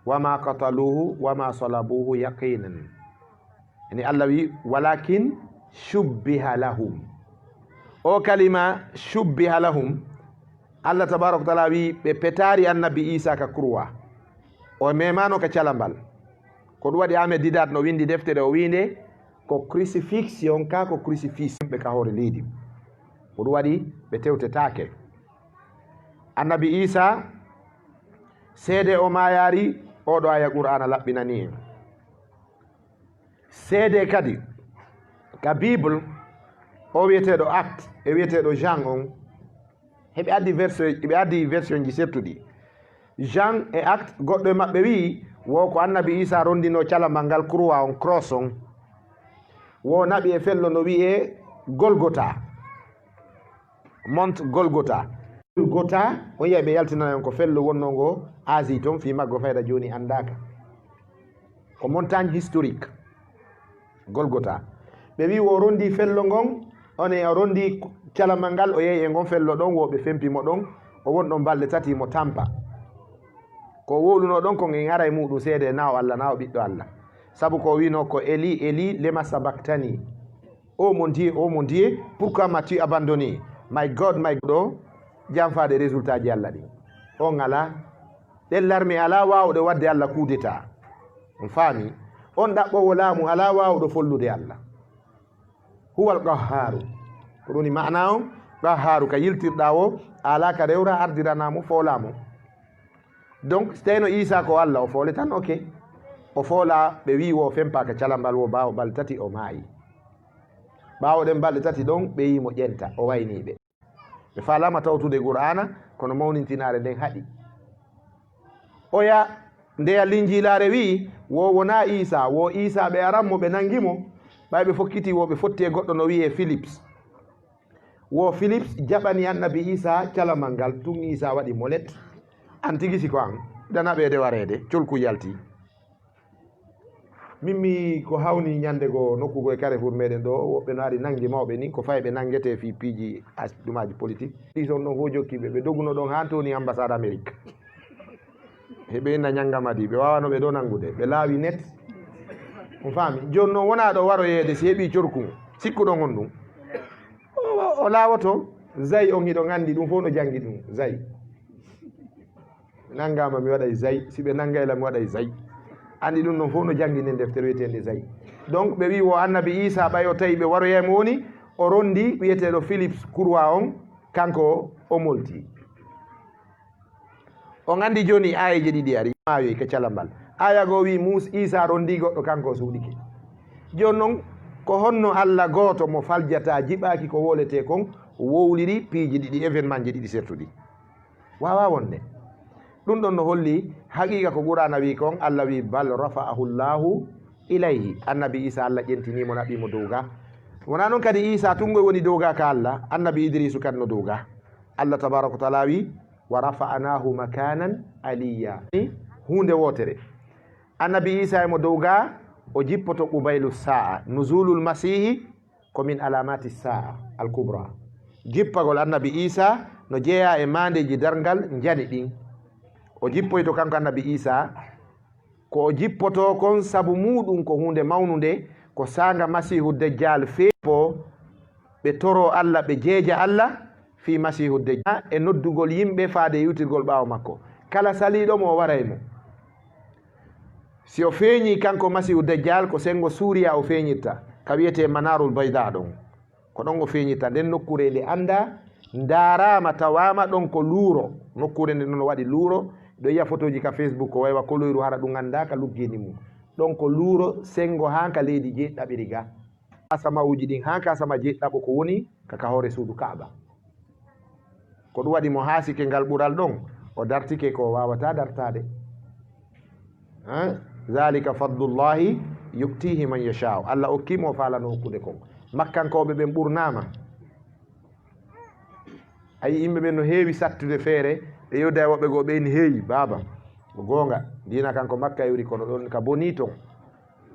wa ma qataluhu, wa ma salabuhu yaqinan." Eni Allah wi'i, "Walakin shubbiha lahum." O kalima shubbiha lahum, Allah tabaaraka wa taala wi'i ɓe petaari Annabi Iisaa ka kurwa. O memano ka calambal. Ko ɗun waɗi Ahmed Didat no windi deftere o wi'inde ko crucifixion ka ko crucifix ɓe ka hoore leydi. Ko ɗun waɗi ɓe tewtetaake. Annabi Iisaa, seede o maayaali, oo ɗoo aya Qur'aana laɓɓinanii en. Seede kadi ka Bible, o wi'eteeɗo Acte e wi'eteeɗo Jean on, heɓe addi version, ɓe addi version ji settuɗi. Jean e Acte, goɗɗo e maɓɓe wi'i, wo ko Annabi Iisaa rondinoo calambal ngal, kurwa on, cross on. Wo naɓi e fello no wi'ee Golgota. Mont Golgota. Golgota, on yi'ay ɓe yaltinana en ko fello wonnoo ngo Asie ton, fii maggo fayda jooni anndaaka. Ko montagne historique, Golgota. Ɓe wi'i wo o rondi fello ngon, on e o rondi calamal ngal, o yehi e ngon fello ɗon, wo ɓe fempi mo ɗon, o won ɗon balɗe tati mo tampa. Ko o wowlunoo ɗon kon en aray muɗum seede, na o Allah, na o ɓiɗɗo Allah. Sabu ko o wi'unoo ko, "Eli, Eli, lema sabaktani?" "Oh mon Dieu, oh mon Dieu, pourquoi m'as-tu abandonné? My God, my God." O janfaade résultat ji Allah ɗin. On alaa. Ɗen larme alaa waawuɗo waɗde Allah coup d'état. On faami? On ɗaɓɓoowo laamu alaa waawuɗo follude Allah. Huwal Qahhaaru. Ko ɗun woni maana on, Qahhaaru ka yiltirɗaa wo, alaa ka rewra ardiranaa mo, foolaa mo. Donc, si tawii no Iisaa ko Allah, o foole tan, ok. O foolaa, ɓe wi'i wo o fempaa ka calambal wo, ɓaawo balɗe tati o maayi. Ɓaawo ɗen balɗe tati ɗon, ɓe yii mo ƴenta, o waynii ɓe. Ɓe faalaama tawtude Qur'aana, kono mawnintinaare nden haɗi. Oya ndeya Linjiilaare wi'i, wo wonaa Iisaa, wo Iisaa ɓe aran mo, ɓe nangi mo. Ɓay ɓe fokkiti, wo ɓe fotti e goɗɗo no wi'ee Philips. Wo Philips jaɓani Annabi Iisaa calamal ngal, tun Iisaa waɗi molet. An tigi si ko an, ɗana ɓeede wareede, colku yalti. Min mi ko hawni ñande goo nokku goo e Carrefour meɗen ɗo, woɓɓe no ari nangi mawɓe ni, ko fay ɓe nangetee fii piiji as-, ɗumaaji politique. Ɗi son ɗon fof jokki ɓe, ɓe doguno ɗon haa toni ambassade Amérique. Heɓe inna ñanga madi, ɓe waawano ɓe ɗo nangude, ɓe laawi net. On faami? Jooni non wonaa ɗo waroyeede si heɓii corku, sikkuɗon honɗum? O, o laawoto, Zay on hiɗon anndi ɗum fof no janngi ɗum, Zay. Ɓe nanngaama mi waɗay Zay, si ɓe nanngay la mi waɗay Zay. Anndi ɗum ɗon fof no janngi nden deftere wiyeteende Zay. Donc ɓe wi'i wo Annabi Iisaa ɓay o tawi ɓe waroyay mo woni, o rondi wiyeteeɗo Philips Kurwa on, kanko o molti. On anndi jooni aayeeje ɗiɗi ari, maayoy ka calambal. Aaya goo wi'i Muus-, Iisaa rondi goɗɗo, kanko o suuɗike. Jooni non, ko honno Alla gooto mo faljataa jiɓaaki ko wooletee kon wowliri piiji ɗiɗi, événement ji ɗiɗi sertuɗi? Waawaa wonde. Ɗum ɗon no holli haqiiqa ko Qur'aana wi'i kon, Alla wi'i, "Bal rafa'ahu Allahu ilayhi." Annabi Iisaa Alla ƴentinii mo, naɓii mo dow gaa. Wonaa non kadi Iisaa tun ngoy woni dow gaa ka Alla, Annabi Idriisu kadi no dow gaa. Alla tabaaraka wa ta'aala wi'i, "Wa rafa'naahu makaanan aliyya." Huunde wootere. Annabi Iisaa e mo dow gaa, o jippoto qubaylu saa'a. Nuzuulul Masiihi ko min alaamaati saa'a al kubra. Jippagol Annabi Iisaa no jeyaa e maandeeji darngal njani ɗin. O jippoyto kanko Annabi Iisaa, ko o jippotoo kon sabu muuɗum ko huunde mawnunde, ko saanga Masiihu Dajjaal feepo, ɓe toroo Alla, ɓe jeeja Alla fii Masiihu Dajjaal e noddugol yimɓe faade e iwtirgol ɓaawo makko. Kala saliiɗo mo o waray mo. Si o feeñii kanko Masiihu Dajjaal, ko senngo Suuriya o feeñirta, ka wiyetee Manaarul Baydaa ɗon. Ko ɗon o feeñirta, nden nokkuure nde anndaa, ndaaraama, tawaama ɗon ko luuro. Nokkuure nde non waɗi luuro, ɗo yi'a fotooji ka Facebook, ko waywa koloyru, hara ɗum anndaa ka luggeeni mum. Ɗon ko luuro, senngo haa ka leydi jeeɗiɗaɓiri ga. Asamawuuji ɗin haa ka asama jeeɗiɗaɓo ko woni ka, ka hoore suudu Kaaba. Ko ɗum waɗi mo haasike ngal ɓural ɗon, o dartike ko o waawataa dartaade. Hein? "Zalika fadlullahi yu'tihi man yasha'u." Alla okkii mo o faalano okkude kon. Makkankooɓe ɓen ɓurnaama. Ayi, yimɓe ɓen no heewi sattude feere, ɓe yewda e woɓɓe goo, ɓe inni, "Heeyi, baaba, ko goonga, diina kan ko Makka iwri, kono ɗon ka bonii ton."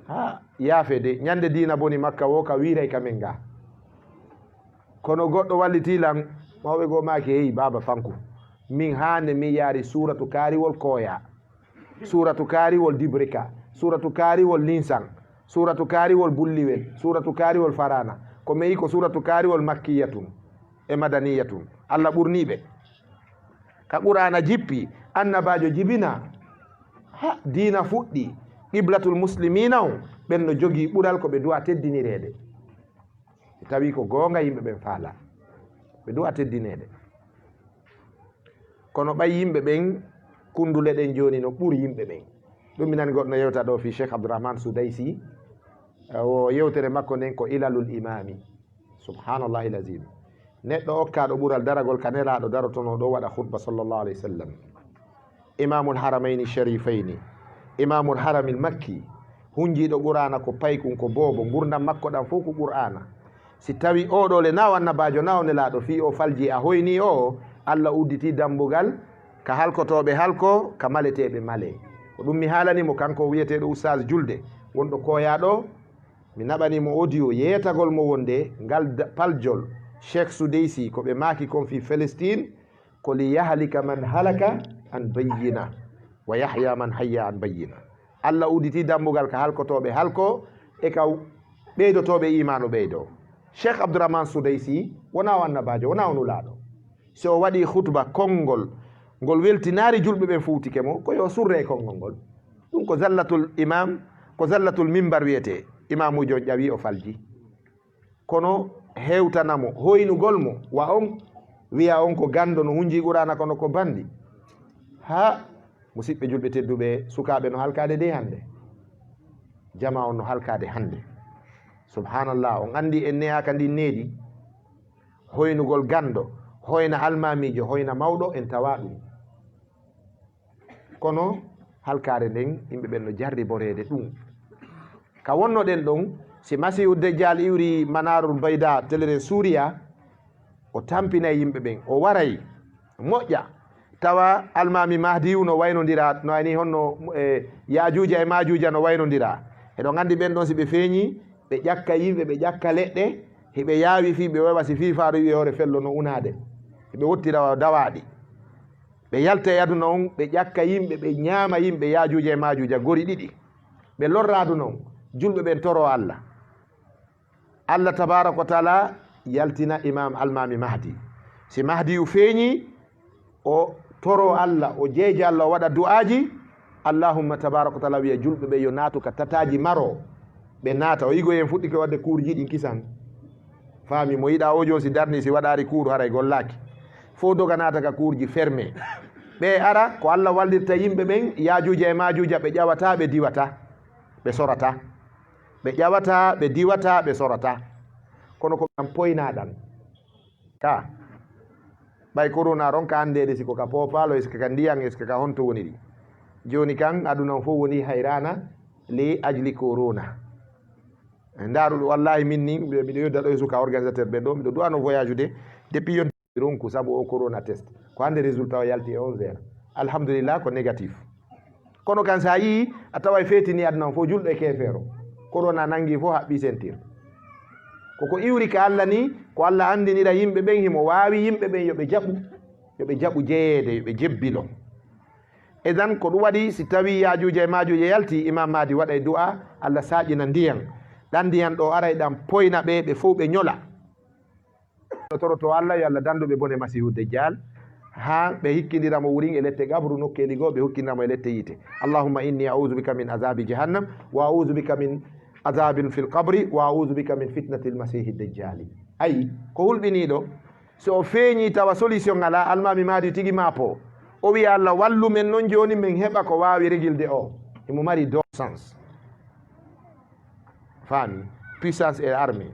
Ha, yaafe de, ñande diina boni Makka wo ka wiiray ka men ga. Kono goɗɗo wallitii lan, mawɓe goo maaki, "Heyi, baaba fanku, min haande mi yaari suuratu kaariwol kooya, suuratu kaariwol dibrika, suuratu kaariwol linsan, suuratu kaariwol bulliwel, suuratu kaariwol faraana. Ko mi yi'i ko suuratu kaariwol makkiyatun e madaniyatun." Alla ɓurnii ɓe. Ka Qur'aana jippi, annabaajo jibina, ha diina fuɗɗi, qiblatul muslimiina on, ɓen no jogii ɓural ko ɓe du'a teddinireede. Si tawii ko goonga yimɓe ɓen faala, ɓe du'a teddineede. Kono ɓay yimɓe ɓen, kundule ɗen jooni no ɓuri yimɓe ɓen. Ɗum mi nani goɗɗo no yewta ɗo fii Cheikh Abdourahmane Soudaysi, eh, wo yewtere makko nden ko Ilalul Imaami. Subhaanallahi lazim. Neɗɗo okkaaɗo ɓural daragol ka Nelaaɗo darotonoo ɗo waɗa khutba sallallahu alayhi wa sallam. Imaamul Haramayni Sharifayni, Imaamul Haramil Makki, hunjiiɗo Qur'aana ko paykun, ko boobo, ngurndan makko ɗan fow ko Qur'aana. Si tawii oo ɗoo le na o annabaajo, na o nelaaɗo, fii o faljii, a hoynii o, Alla udditii dambugal ka halkotooɓe halkoo, ka maleteeɓe malee. Ko ɗum mi haalani mo, kanko wiyeteeɗo Oustaz Julde, wonɗo Koya ɗo, mi naɓanii mo audio yeetagol mo wonde ngal da-, paljol Cheikh Soudaysi, ko ɓe maaki kon fii Palestine, ko "Li yahlika man halaka an bayyina, wa yahya man hayya an bayyina." Alla udditii dambugal ka halkotooɓe halkoo, e ka ɓeydotooɓe iimaanu ɓeydoo. Cheikh Abdourahmane Soudaysi wonaa o annabaajo, wonaa o nulaaɗo. Si o waɗii khutba konngol ngol weltinaari julɓe ɓen, fuutike mo, ko yo surre e konngol ngol. Ɗum ko zallatul imam, ko zallatul mimbar wiyetee. Imaamuujo on ƴawi, o falji. Kono hewtana mo, hoynugol mo, wa on, wi'a on ko ganndo, no hunjii Qur'aana kono ko banndi. Ha, musiɓɓe julɓe tedduɓe, sukaaɓe no halkaade dey hannde. Jamaa on no halkaade hannde. Subhanallah, on anndi en ne'aaka ndin needi. Hoynugol ganndo, hoyna almaamiijo, hoyna mawɗo, en tawa ɗum. Kono halkaare nden, yimɓe ɓen no jarriboreede ɗum. Ka wonnoɗen ɗon, si Masiihu Dejjal iwri Manarul Bayda, teleren Suuriya, o tampinay yimɓe ɓen, o waray moƴƴa, tawa Almaami Mahdiyu no waynondira, no ani honno, e, Yaajuuja e Maajuuja no waynondira. Eɗon anndi ɓen ɗon, si ɓe feeñi, ɓe ƴakka yimɓe, ɓe ƴakka leɗɗe, hiɓe yaawi fii ɓe wawa, si fii faaru wi'i hoore fello no unaade. Hiɓe wottira wa dawaaɗi. Ɓe yalta e aduna on, ɓe ƴakka yimɓe, ɓe ñaama yimɓe, Yaajuuja e Maajuuja gori ɗiɗi. Ɓe lorra aduna on, julɓe ɓen toro Allah. Allah tabaaraka wa taala yaltina Imaam Almaami Mahdi. Si Mahdiyu feeñi, o toro Allah, o jeeja Allah, o waɗa du'aaji. Allahumma tabaaraka wa taala wi'a julɓe ɓe yo naatu ka tataaji maro. Ɓe naata, o yigo en fuɗɗike waɗde kuurji ɗin kisan. Faami, mo yiɗa o jon si darni, si waɗaari kuur haray gollaaki. Fow doga naata ka kuurji fermé. Ɓe ara, ko Allah wallirta yimɓe ɓen, Yaajuuja e Maajuuja, ɓe ƴawata, ɓe diwata, ɓe sorata. Ɓe ƴawata, ɓe diwata, ɓe sorata. Kono ko ɓe an poynaɗan. Ka ɓay corona ronka anndeede si ko ka poopalo, est-ce que ka ndiyan, est-ce que ka honto woniri. Jooni kan, aduna on fof woni hayrana li ajli corona. Ndaaru ɗo, wallahi min ni, mbiɗo, mbiɗo yodda ɗo e suka organisateur ɓe ɗo, mbiɗo du'ano voyage de, depuis yonti ronku sabu o corona test. Ko hannde résultat o yalti e onze heures. Alhamdulillah, ko négatif. Kono kan, so a yii, a taway feetini aduna on fof, julɗo e keefeero. Korona nangi fof, haɓɓi sentir. Koko iwri ka Allah ni, ko Allah anndinira yimɓe ɓen, himo waawi yimɓe ɓen yo ɓe jaɓu, yo ɓe jaɓu jeyeede, yo ɓe jebbilo. Edan, ko ɗum waɗi, si tawi Yaajuuja e Maajuuja yalti, Imam Mahdi waɗay du'a, Allah saaƴina ndiyan. Ɗan ndiyan ɗo aray, ɗan poyna ɓe, ɓe fof ɓe ñola. No toroto Allah, yo Allah dandu ɓe bone Masiihu Dejjal, haa ɓe hikkindira mo wurin e lette qabru, nokkeeli goo ɓe hikkindira mo e lette yiite. Allahumma inni a'udhu bika min azabi jahannam, wa a'udhu bika min azabin fil qabri, wa a'udhu bika min fitnatil masiihi dejjali. Ayi, ko hulɓiniiɗo, so o feeñi tawa solution alaa, Almaami Mahdi tigi maapo. O wi'a Allah, wallu men non jooni, men heɓa ko waawi regilde o. Himo mari deux sens. Faami? Puissance et armée.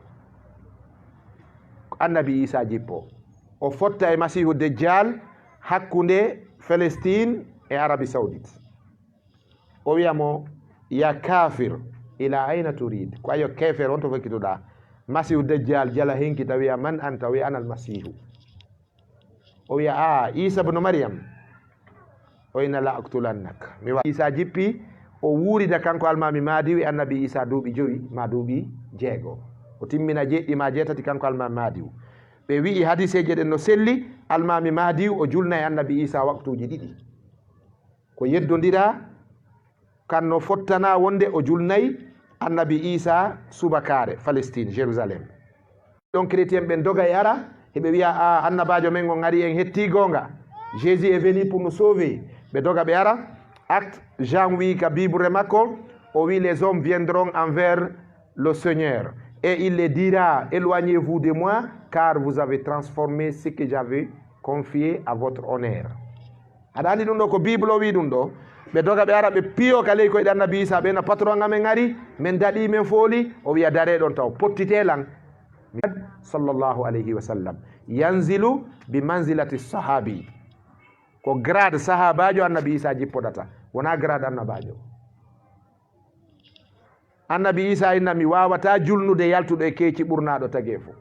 Ko Annabi Isa jippo. O fotta e Masiihu Dejjal hakkunde Palestine e Arabie Saoudite. O wi'a mo, "Ya kafir, ila aina turid?" Ko ayo kefer on to fokkitoɗa. Masiihu Dejjal jala henki tawi, "A man anta?" O wi'a, "Ana al Masiihu." O wi'a, "A, Isa ibn Maryam?" O wi'a, "La aqtulannak." Mi wa-, Isa jippi, o wuurida kanko Almaami Mahdi, wi Annabi Isa duuɓi jowi ma duuɓi jeego. O timmina jeɗɗi ma jeetati kanko Almaami Mahdi. Ɓe wi'i hadiseeje ɗen no selli, Almaami Mahdi o julna e Annabi Isa waktuuji ɗiɗi. Ko yeddondira, kan no fottana wonde o julnay Annabi Isa subakaare Palestine, Jérusalem. Ɗon chrétien ɓen doga e ara, hiɓe wi'a, "A, annabaajo men on ari, en hetti goonga. Jésus est venu pour nous sauver." Ɓe doga ɓe ara. Acte, Jean wi ka Bible makko, o wi, "Les hommes viendront envers le Seigneur et il les dira, 'Éloignez-vous de moi, car vous avez transformé ce que j'avais confié à votre honneur.'" Aɗa anndi ɗum ɗo ko Bible o wi ɗum ɗo? Ɓe doga ɓe ara ɓe piyo ka ley koyɗe Annabi Isa, ɓe na, "Patron amen ari, men daɗi, men fooli." O wi'a, "Dare ɗon taw, pottite lan." Sallallahu alayhi wa sallam. Yanzilu bi manzilati sahabi. Ko grade sahabaajo Annabi Isa jippodata, wona grade annabaajo. Annabi Isa inna, "Mi waawataa julnude yaltuɗo e keeci ɓurnaaɗo tageefo."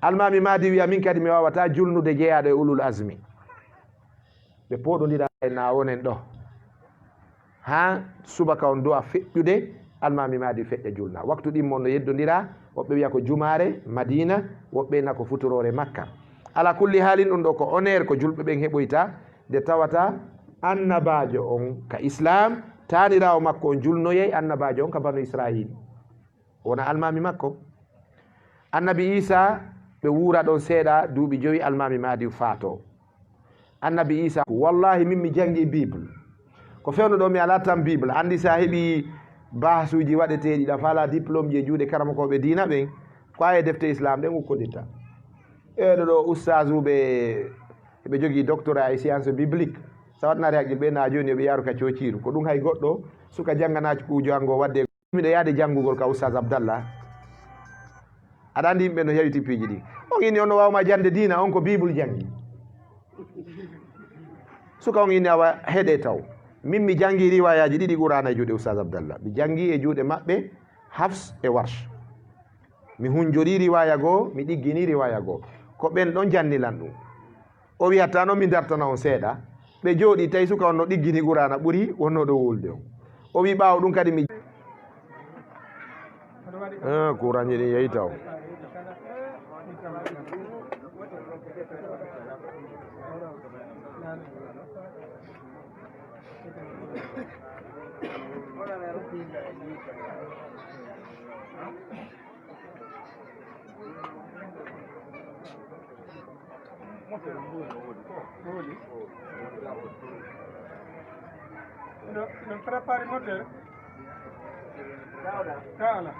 Almaami Mahdi wi'a, "Min kadi mi waawataa julnude jeyaaɗo e ulul azmi." Ɓe pooɗondira e na wonen ɗo. Haa subaka on du'a feƴƴude, Almaami Mahdi feƴƴa julna. Waktu ɗin mo no yeddondira, woɓɓe wi'a ko jumaare Madina, woɓɓe na ko futuroore Makka. Ala kulli haalin, ɗum ɗo ko honneur ko julɓe ɓen heɓoyta, nde tawata annabaajo on ka Islam, taaniraawo makko on julnoyay annabaajo on ka Banu Israil. Wona almaami makko. Annabi Isa, ɓe wuura ɗon seeɗa, duuɓi jowi, Almaami Mahdi faato. Annabi Isa, wallahi, min mi janngi Bible. Ko fewndo ɗo, mi alaa tan Bible. Anndi, si a heɓi bahasuuji waɗeteeɗi, ɗa faala diplôme ji e juuɗe karamokooɓe diina ɓen, ko aye defte Islam ɗen ukkodita. E ɗo ɗo ustaazuuɓe, ɓe jogii doctorat e science biblique. Sa waɗnaare haqqil ɓe, na jooni yo ɓe yaaru ka coociiru. Ko ɗum hay goɗɗo suka jannganaaki kuujo anngo waɗde. Miɗo yaade janngugol ka Oustaz Abdallah. Aɗa anndi yimɓe no heewti piiji ɗi. On inni on no waawma jannde diina, on ko Bible janngi. Suka on inni awa heɗe taw. Min mi janngi riwaayaaji ɗiɗi Qur'aana e juuɗe Ustaaz Abdallah. Mi janngi e juuɗe maɓɓe Hafs e Warsh. Mi hunjorii riwaaya goo, mi ɗiggini riwaaya goo. Ko ɓen ɗon jannilan ɗum. O wiyata noon mi dartana on seeɗa. Ɓe jooɗii, tawi suka on no ɗiggini Qur'aana ɓuri wonnoo ɗo wulde on. O wi ɓaawo ɗum kadi mi. Ah, kuranji ɗin yehi taw. Ino, ino prepare moteur. Ka ala.